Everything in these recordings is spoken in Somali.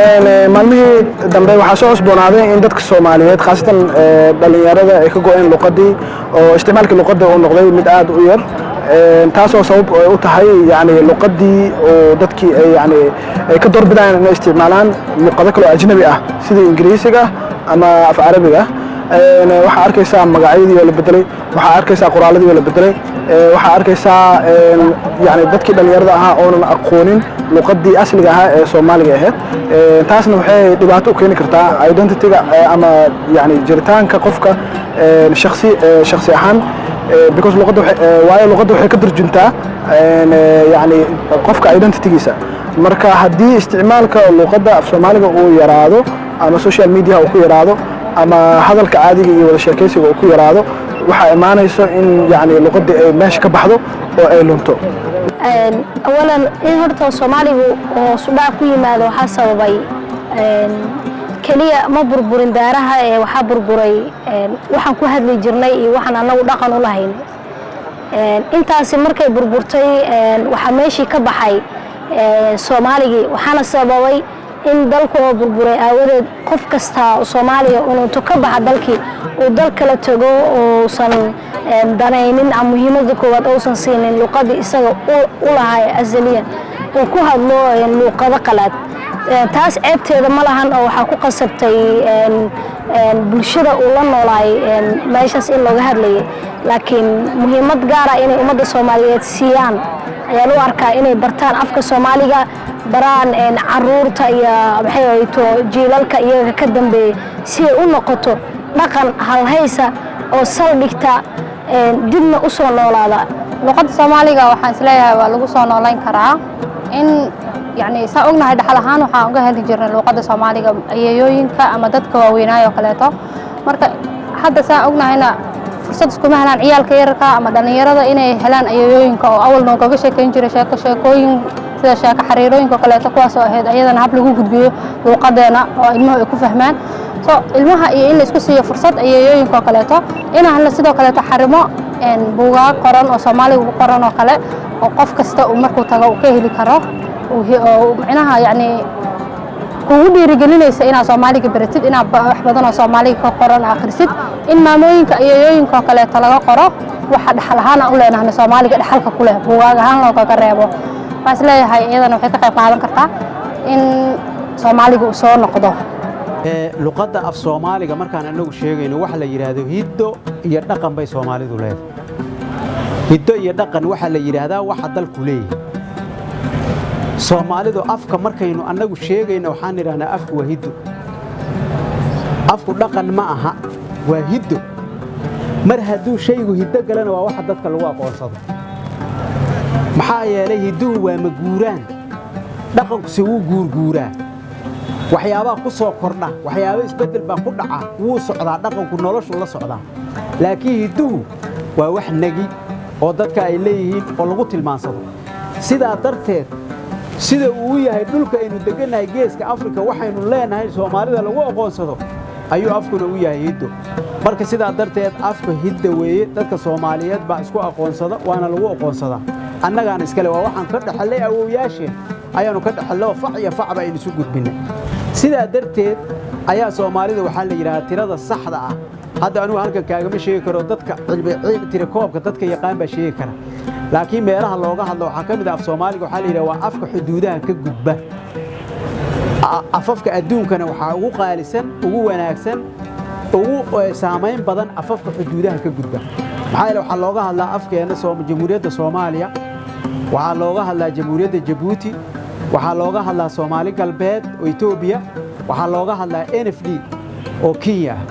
Maalmihii dambe waxaa soo cusboonaaday in dadka Soomaaliyeed, khaasatan dhalinyarada, ay ka go-een luqadii oo isticmaalkii luqadda uu noqday mid aad u yar, taasoo sabab u tahay yani luqadii oo dadkii ay yani ay ka doorbidayaan inay isticmaalaan luqado kale oo ajnabi ah, sida Ingiriisiga ama af Carabiga. Waxaa arkaysaa magacyadii oo la bedelay, waxaa arkaysaa qoraaladii oo la bedelay, waxaa arkaysaa yani dadkii dhalinyarada ahaa oonan aqoonin luqadii asliga ahaa ee Soomaaliga ahayd. Taasna waxay dhibaato u keeni kartaa identity-ga ama yani jiritaanka qofka shaksi ahaan, because luqadda, waayo luqadda waxay ka turjuntaa yani qofka identity-giisa. Marka haddii isticmaalka luqadda af Soomaaliga uu yaraado, ama social media uu ku yaraado, ama hadalka caadiga iyo wada sheekaysiga uu ku yaraado, waxaa imaanayso in yani luqaddii ay meesha ka baxdo oo ay lunto. Awalan, in horta Soomaaligu hoos u dhac ku yimaado waxaa sababay keliya ma burburin daaraha ee waxaa burburay waxaan ku hadli jirnay iyo waxaan annagu dhaqan u lahayn. Intaasi markay burburtay, waxaa meeshii ka baxay Soomaaligii, waxaana sababay in dalku oo burburay aawadeed qof kasta oo Soomaaliya inuu ka baxa dalkii, uu dal kala tago, uusan danaynin ama muhiimada koowaad uusan siinin luqadii isaga u lahay asaliyan, uu ku hadlo luuqado qalaad. Taas ceebteeda ma lahan oo waxaa ku qasabtay bulshada uu la noolaay meeshaas in looga hadlayay, laakiin muhiimad gaara inay ummadda Soomaaliyeed siiyaan ayaan u arkaa, inay bartaan afka Soomaaliga, baraan caruurta iyo maxay ahayto jiilalka iyaga ka dambeeyey, si ay u noqoto dhaqan halhaysa oo saldhigta, dibna u soo noolaada. Luqadda Soomaaliga waxaan isleeyahay waa lagu soo noolayn karaa in yacni saa ognahay dhaxal ahaan waxaan uga heli jirnay luuqadda Soomaaliga ayeeyooyinka ama dadka waaweynaayo oo kaleeto. Marka hadda saa ognahayna fursad iskuma helaan ciyaalka yararka ama dhallinyarada inay helaan ayeeyooyinka oo awal noogaga sheekeyn jiray sheeko, sheekooyin sida sheeko xariirooyinka oo kaleeto, kuwaas oo ahayd ayadana hab lagu gudbiyo luuqadeena oo ilmuhu ay ku fahmaan. So ilmaha iyo in la isku siiyo fursad ayeeyooyinka oo kaleeto, inaan la sidoo kaleeto xarimo buugaag qoran oo Soomaaliga ku qoran oo kale oo qof kasta uu markuu tago uu ka heli karo, oo micnaha yacni kugu dhiirigelinaysa inaad Soomaaliga baratid, inaad wax badan oo Soomaaliga ka qoran akhrisid, in maamooyinka ayeeyooyinka oo kaleeto laga qoro waxa dhaxal ahaan aan u leenahna Soomaaliga dhaxalka ku leh, buugaag ahaan loogaga reebo. Waxaan is leeyahay iyadana waxay ka qayb qaadan kartaa in Soomaaliga uu soo noqdo. Luqadda af Soomaaliga markaan anagu sheegayno, waxa la yidhaahdo hiddo iyo dhaqan bay Soomaalidu leedahay. Hiddo iyo dhaqan waxaa la yidhaahdaa waxa dalku leeyahay. Soomaalidu afka markaynu annagu sheegayno, waxaan idhahnaa afku waa hiddo. Afku dhaqan ma aha, waa hiddo. Mar hadduu shaygu hiddo galana, waa waxa dadka lagu aqoonsado. Maxaa yeelay hidduhu waa maguuraan, dhaqankuse wuu guurguuraa. Waxyaabaa ku soo kordha, waxyaaba isbeddel baa ku dhaca, wuu socdaa dhaqanku, noloshu la socdaa. Laakiin hidduhu waa wax negi oo dadka ay leeyihiin oo lagu tilmaansado. Sidaa darteed, sida uu yahay dhulka aynu deggannahay, Geeska Afrika, waxaynu leenahay Soomaalida lagu aqoonsado ayuu afkuna u yahay hiddo. Marka sidaa darteed afka hidda weeye, dadka Soomaaliyeed baa isku aqoonsada, waana lagu aqoonsadaa. Annagaan iskale waa waxaan ka dhaxallay awowyaasheen ayaannu ka dhaxallay oo fac iyo facba aynu isu gudbinnay. Sidaa darteed ayaa Soomaalida waxaa la yidhahdaa tirada saxda ah hadda anigu halkan kaagama sheegi karo, dadka tirakoobka dadka yaqaan baa sheegi kara. Laakiin meelaha looga hadlo waxaa ka mid ah af Soomaaliga waxaa la yidhaha waa afka xuduudaha ka gudba. Afafka adduunkana waxaa ugu qaalisan, ugu wanaagsan, ugu saamayn badan afafka xuduudaha ka gudba. Maxaa yeele waxaa looga hadlaa afkeenna Jamhuuriyadda Soomaaliya, waxaa looga hadlaa Jamhuuriyadda Jabuuti, waxaa looga hadlaa Soomaali Galbeed oo Etoobiya, waxaa looga hadlaa NFD oo Kenya ah.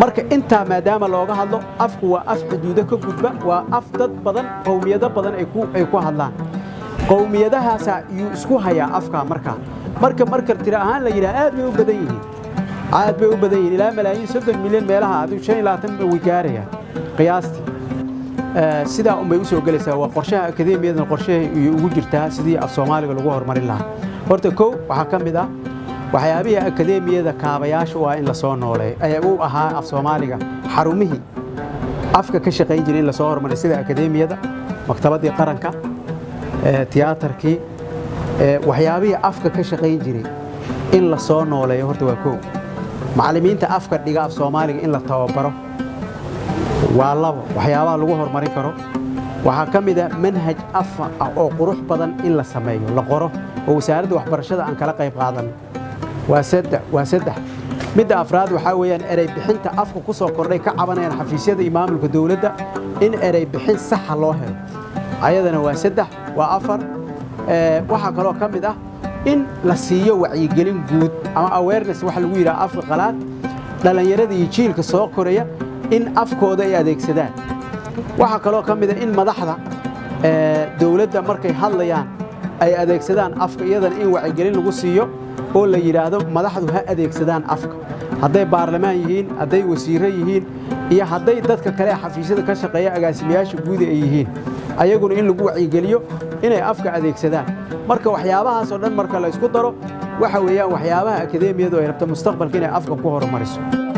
Marka intaa maadaama looga hadlo, afku waa af xuduudo ka gudba, waa af dad badan, qowmiyado badan ay ku hadlaan. Qowmiyadahaasaa yuu isku hayaa afkaa. Marka tiro ahaan la yidhaha, aad bay u badan yihiin, aad bay u badan yihiin, ilaa malaayiin, 30 milyan meelaha, adigu 25 way gaarayaan qiyaastii. Sidaa unbay u soo gelaysaa. Waa qorshaha akademiyadan, qorshahay iyo ugu jirtaa sidii af Soomaaliga lagu horumarin lahaa. Horta kow waxaa ka mid ah waxyaabihii akademiyada kaabayaasha u ah in lasoo nooleeyo ee uu ahaa af Soomaaliga, xarumihii afka ka shaqayn jiray in lasoo horumariyo, sida akademiyada, maktabaddii qaranka, tiyaatarkii, waxyaabihii afka ka shaqayn jiray. In la soo nooleeyo horta waa koow. Macallimiinta afka dhiga af Soomaaliga in la tababaro waa labo. Waxyaabaha lagu horumarin karo waxaa ka mid ah manhaj afa ah oo qurux badan in la sameeyo, la qoro, oo Wasaaradda Waxbarashada aan kala qayb qaadanno, waa saddex. Midda afraad waxaa weeyaan erey bixinta afka ku soo kordhay ka cabanayaan xafiisyada iyo maamulka dowladda, in erey bixin saxa loo helo, ayadana waa saddex, waa afar. Waxaa kaloo ka mid ah in la siiyo wacyigelin guud ama awareness waxa lagu yidhaha afka qalaad, dhallinyarada iyo jiilka soo koraya in afkooda ay adeegsadaan. Waxaa kaloo ka mid ah in madaxda dowladda markay hadlayaan ay adeegsadaan afka, iyadana in wacyigelin lagu siiyo oo la yidhaahdo madaxdu ha adeegsadaan afka, hadday baarlamaan yihiin, hadday wasiirro yihiin iyo hadday dadka kale ee xafiisyada ka shaqeeya, agaasimayaasha guud ay yihiin, ayaguna in lagu wacyigeliyo inay afka adeegsadaan. Marka waxyaabahaas oo dhan marka la isku daro, waxa weeyaan waxyaabaha akadeemiyadu ay rabto mustaqbalka inay afka ku horumariso.